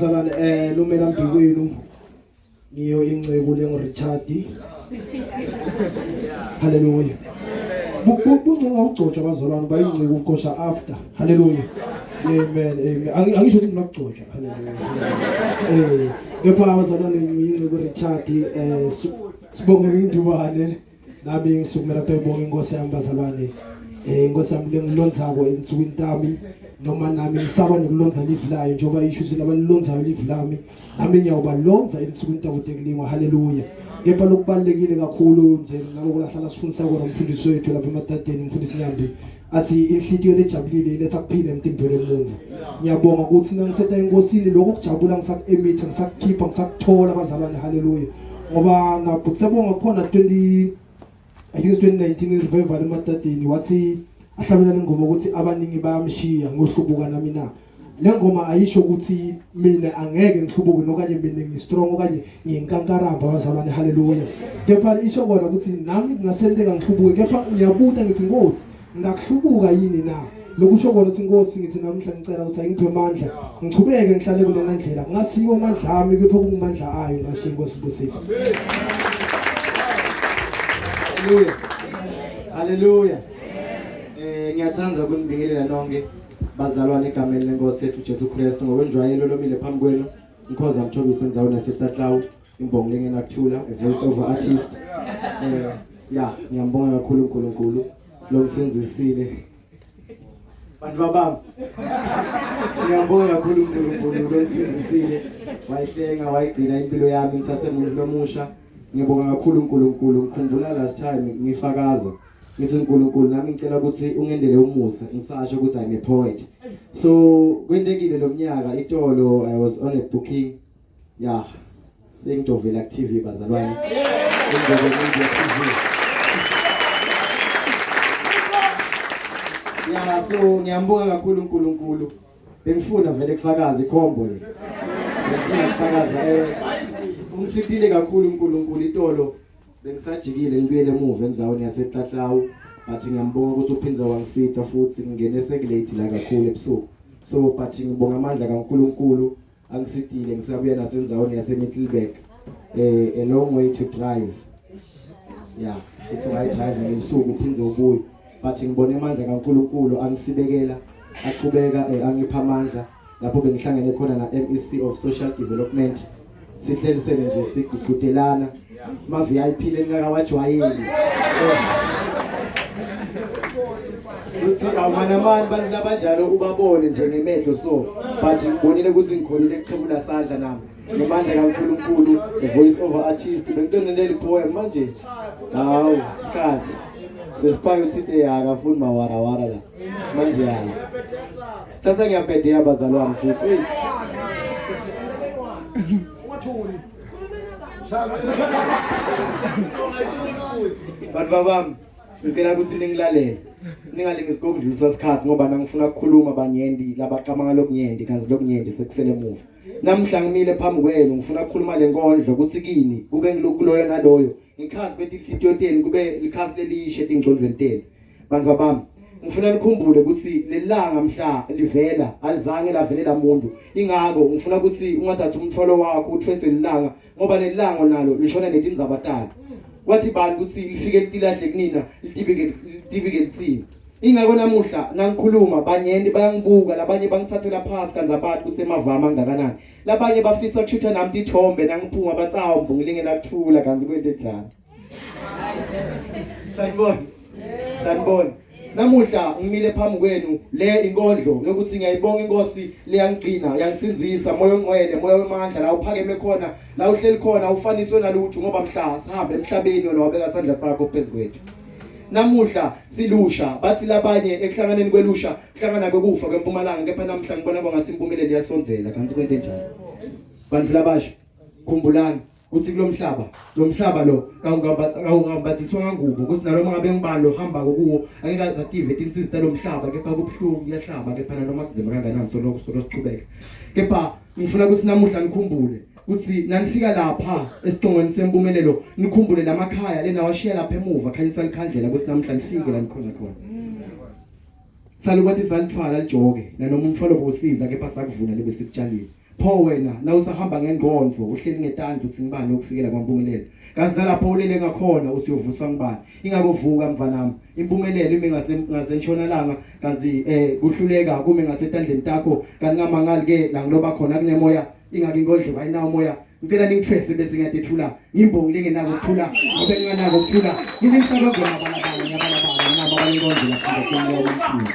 Bazalwane lumela mbikwenu ngiyo inceku lenguRichard. Hallelujah. Buncenga ukugcotshwa bazalwane bayinceku ukugcotshwa after. Hallelujah. Amen. Amen. Angisho ukuthi nginokugcotshwa. Hallelujah. Kepha bazalwane ngiyinceku Richard sibonge ngindubane. Nami ngisukumela kuyibonga inkosi yami bazalwane. Inkosi yami lengilonzako ensukwini tami noma nami ngisaba nokulonza live layo njengoba isho ukuthi labalilonzayo live lami nami ngiyawubalonza ensukwini tabo tekulingwa. Haleluya. Kepha lokubalekile kakhulu nje naloko lahlala sifundisa kona umfundisi wethu lapha emadadeni umfundisi Nyambi athi inhlitiyo lejabulile iletha kuphila emtimbeni womuntu. Ngiyabonga ukuthi nangiseta enkosini lokho kujabula ngisaku-emitha ngisakukhipha ngisakuthola bazalwane. Haleluya. Ngoba nabhuti sebonga khona 20 I think it's 2019 revival emadadeni wathi ahlabela lengoma ukuthi abaningi bayamshiya ngohlubuka nami na. Le ngoma ayisho ukuthi mina angeke ngihlubuke nokanye mina ngistrong okanye ngiyinkankaramba bazalwane. Haleluya. Kepha isho kona ukuthi nami kungasenteka ngihlubuke kepha ngiyabuta ngithi Nkosi ngakuhlubuka yini na. Lokusho kona ukuthi Nkosi ngithi namhla ngicela ukuthi ayingiphe amandla ngichubeke ngihlale kulena ndlela kungasiwo amandla ami kepha kungumandla ayo ngasho inkosi busisi. Haleluya. Haleluya. Ngiyathanda ukunibingelela nonke bazalwane egameni lenkosi yethu Jesu Kristu ngokwenjwayelo lomile phambi kwenu Nkhoza Mthobisi endaweni yaseTatlawu imbongi lengenakuthula a voice over artist. Ya ngiyambonga kakhulu uNkulunkulu lomsenzisile. Bantu babami ngiyambonga kakhulu uNkulunkulu lomsenzisile wayihlenga wayigcina impilo yami ngisasemuntu lomusha. Ngiyabonga kakhulu uNkulunkulu ngikhumbula last time ngifakaza ngithi uNkulunkulu nami ngicela ukuthi ungendele umusa ngisasho ukuthi I'm a poet. So kwentekile lo mnyaka itolo I was on a booking. Yeah. Sengidovela ku TV bazalwane. Indebe Media TV. Yeah, so ngiyambonga kakhulu uNkulunkulu. Bengifuna vele kufakaza ikhombo le. Bengifuna kufakaza ungisipile kakhulu uNkulunkulu itolo. Bengisajikile ngibuyele emuva endzaweni yaseTlatlawu but ngiyambonga ukuthi uphindze wangisita futhi ngingene sekulate la kakhulu ebusuku. So but ngibonga amandla kaNkulunkulu angisitile ngisabuya nasendzaweni yaseMiddelburg. A long way to drive. Yeah, it's right drive ngesuku uphindze ubuye. But ngibone amandla kaNkulunkulu angisibekela aqhubeka angipha amandla lapho bengihlangene khona na MEC of Social Development sihlelisene nje siguqudelana ma VIP lengakawajwayeli uthi awumanamani bantu labanjalo ubabone nje ngemehlo so but ngibonile ukuthi ngikhonile ukuchebula sandla nami ngemandla kaNkulunkulu the voice over artist bengitoneleli poem manje hawu isikhathi sesiphayo uthi akafuni mawarawara la manje hayi sasa ngiyabhedea bazalwane futhi bantu babami ngicela ukuthi ningilalele ningalingisi kokudlulisa isikhathi ngoba nangifuna ukukhuluma banyendi labaqamanga lokunyendi kanti lokunyendi sekusele emuva. Namhla ngimile phambi kwenu ngifuna ukukhuluma lenkondlo ukuthi kini kube ngilokuloyo naloyo ngikhazi betinhlitiyo tenu kube likhasi lelishe etingcondvweni tenu. Bantu bami ngifuna nikhumbule ukuthi lelanga mhla livela alizange lavelela muntu ingakho ngifuna ukuthi ungathathi umthwalo wakho uthwese lelanga ngoba lelanga nalo lishona netindzaba talo. Kwathi bani ukuthi lifike litilahle kunina litibike litibike litsini. Ingakho namuhla nangikhuluma banyenti bayangibuka labanye bangithathela phasi kanti abantu ukuthi emavama angakanani. Labanye bafisa ukushutha nami tithombe nangiphuma bathi awu mbungilinge nakuthula kanti kwente njani. Sanibona. Sanibona. Namuhla ngimile phambi kwenu le inkondlo yokuthi ngiyayibonga inkosi leyangigcina yangisinzisa moya ongcwele moya wemandla la uphakeme khona la uhleli khona ufaniswe nalutho ngoba mhla sihambe emhlabeni wena wabeka isandla sakho phezu kwethu. Namuhla silusha bathi labanye ekuhlanganeni kwelusha kuhlangana kwekufa kwempumalanga kepha namhla ngibona kwangathi impumelelo iyasondzela kanti kwente njani. Bantu labasha khumbulani ukuthi kulomhlaba lo mhlaba lo kawungambathiswa ngangubo ukuthi nanoma ngabe ngibani lo hamba kuwo angeke aze ative tinsizi talomhlaba kepha kubuhlungu kuyahlaba kepha nanoma kunzima kangakanani soloko solo sichubeka kepha ngifuna ukuthi namuhla nikhumbule ukuthi nanifika lapha esicongweni sempumelelo nikhumbule lamakhaya lenawashiya lapha emuva khanyisa likhandlela ukuthi namhla nifike la nikhona khona. Salukwathi salithwala lijoke nanoma umthwalo bowusiza kepha sakuvuna lebe sikutshalile. Pho wena nawusahamba ngengqondo uhleli ngetandla uthi ngibani ukufikela kwampumelelo. Kazi nalapho ulele ngakhona uthi uyovuswa ngibani. Ingakuvuka mfanami. Impumelelo ime ngase ngasentshonalanga kanti kuhluleka kume ngasetandleni takho kanti ngamangali ke la ngiloba khona kunemoya ingake inkondlo ayinawo umoya. Ngicela ningithwese bese ngiyadethula ngimbongi lengenako ukuthula ngoba nginganako ukuthula nginemhlaba ngiyabalabala ngiyabalabala nabo abanenkondlo lafunda kumoya womkhulu.